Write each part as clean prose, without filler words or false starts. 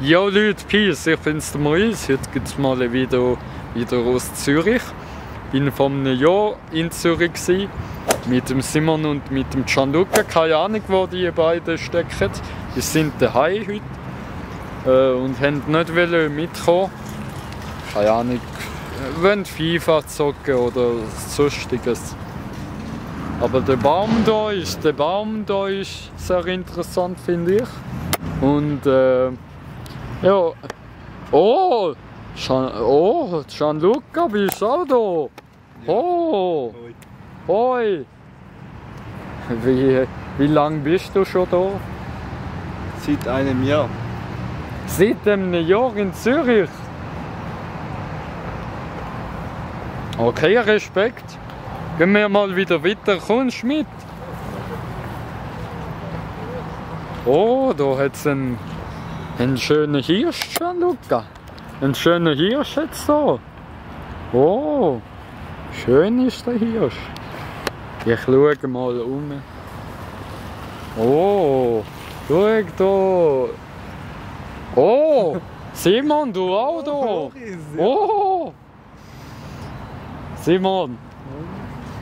Ja Leute, Peace, ich bin's der Maurice. Heute gibt es mal ein Video wieder aus Zürich. Ich war vor einem Jahr in Zürich gewesen, mit dem Simon und mit dem Gianluca. Keine Ahnung, wo die beiden stecken. Die sind daheim heute und wollten nicht mitkommen. Keine Ahnung, wollen FIFA zocken oder sonstiges. Aber der Baum da ist sehr interessant, finde ich. Und ja. Oh! Gianluca, bist du auch da? Ja. Oh! Hoi! Wie lange bist du schon da? Seit einem Jahr. Seit einem Jahr in Zürich? Okay, Respekt. Gehen wir mal wieder weiter. Kommst du mit? Oh, da hat es einen schönen Hirsch, Gianluca. Einen schönen Hirsch jetzt da. Oh, schön ist der Hirsch. Ich schaue mal um. Oh, schau da. Oh, Simon, du auch da. Oh, Simon,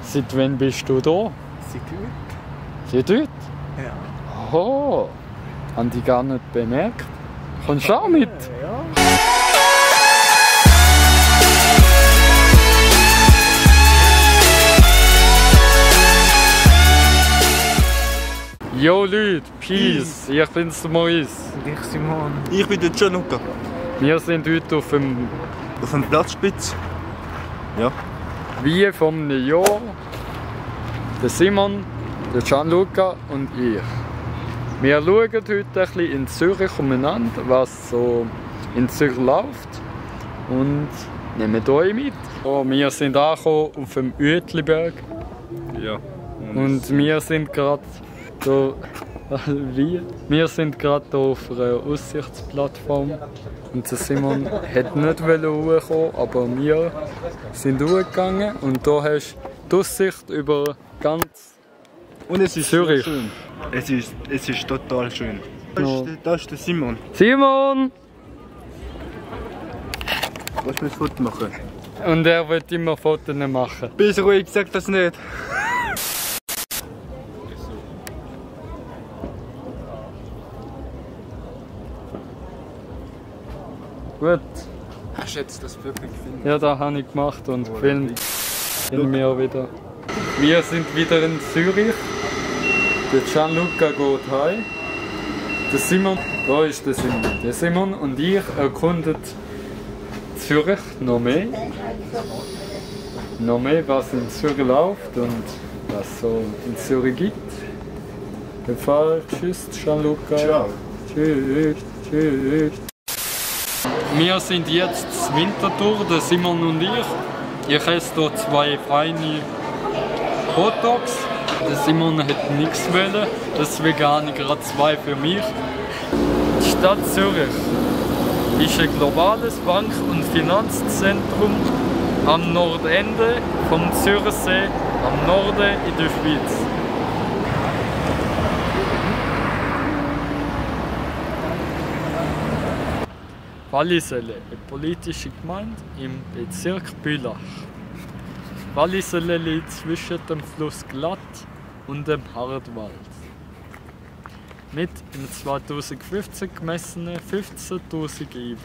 seit wann bist du da? Seit heute. Seit heute? Ja. Oh, haben die gar nicht bemerkt. Kommst du auch mit? Ja. Yo Leute, Peace, ich bin's der Maurice. Und ich Simon. Ich bin der Gianluca. Wir sind heute auf dem Platzspitz. Ja. Wie vor einem Jahr. Der Simon, der Gianluca und ich. Wir schauen heute ein bisschen in Zürich umeinander, was so in Zürich läuft. Und nehmen euch mit. Oh, wir sind angekommen auf dem Uetliberg. Ja. Und wir sind gerade hier. Wir sind gerade hier auf einer Aussichtsplattform. Und der Simon hat nicht hochkommen, aber wir sind hochgegangen. Und hier hast du die Aussicht über ganz Und es ist Zürich. Schön. Es ist total schön. Das ist der Simon. Simon! Willst du mir ein Foto machen? Und er will immer Fotos machen. Bist ruhig, sag das nicht. Gut. Hast du jetzt das wirklich gefilmt? Ja, das habe ich gemacht und gefilmt in mir wieder. Wir sind wieder in Zürich. Der Gianluca geht heim. Der Simon, da ist der Simon. Der Simon und ich erkunden Zürich noch mehr. Noch mehr, was in Zürich läuft und was so in Zürich gibt. Auf jeden Fall, tschüss Gianluca. Ciao. Tschüss, tschüss. Wir sind jetzt in Winterthur, der Simon und ich. Ich esse hier 2 feine Hotdogs. Der Simon hat nichts wollen, deswegen habe ich gerade 2 für mich. Die Stadt Zürich ist ein globales Bank- und Finanzzentrum am Nordende vom Zürichsee, am Norden in der Schweiz. Walliselle, eine politische Gemeinde im Bezirk Bülach. Walliselle liegt zwischen dem Fluss Glatt und dem Hartwald. Mit im 2015 gemessenen 15.000 Einwohnern.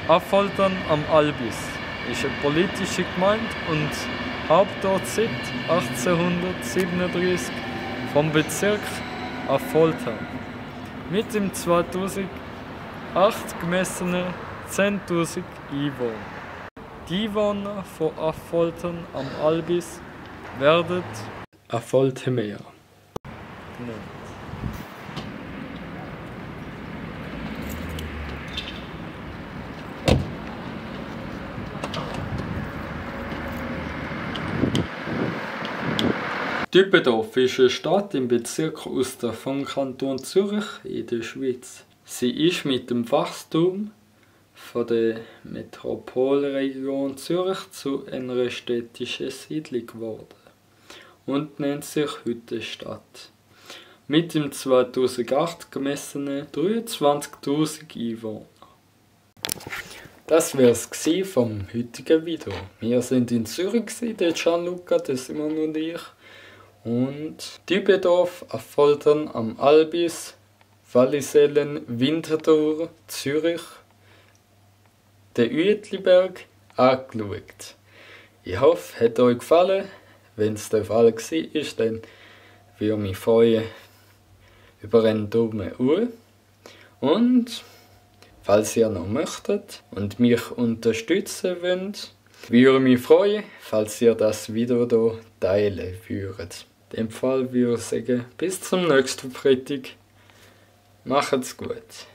Affoltern am Albis ist eine politische Gemeinde und Hauptort seit 1837 vom Bezirk Affoltern. Mit dem 2008 gemessenen 10.000 Einwohner. Die Einwohner von Affoltern am Albis werden Affoltermer genannt. Düppendorf ist eine Stadt im Bezirk Uster vom Kanton Zürich in der Schweiz. Sie ist mit dem Wachstum von der Metropolregion Zürich zu einer städtischen Siedlung geworden und nennt sich heute Stadt. Mit dem 2008 gemessenen 23.000 Einwohnern. Das wär's vom heutigen Video. Wir sind in Zürich, der Gianluca, der Simon und ich. Und Dübendorf, Affoltern am Albis, Wallisellen, Winterthur, Zürich, den Uetliberg angeschaut. Ich hoffe, es hat euch gefallen. Wenn es der Fall war, dann würde ich mich freuen über einen Daumen hoch. Und falls ihr noch möchtet und mich unterstützen wollt, würde ich mich freuen, falls ihr das Video hier teilen würdet. In dem Fall würde ich sagen, bis zum nächsten Freitag. Macht's gut.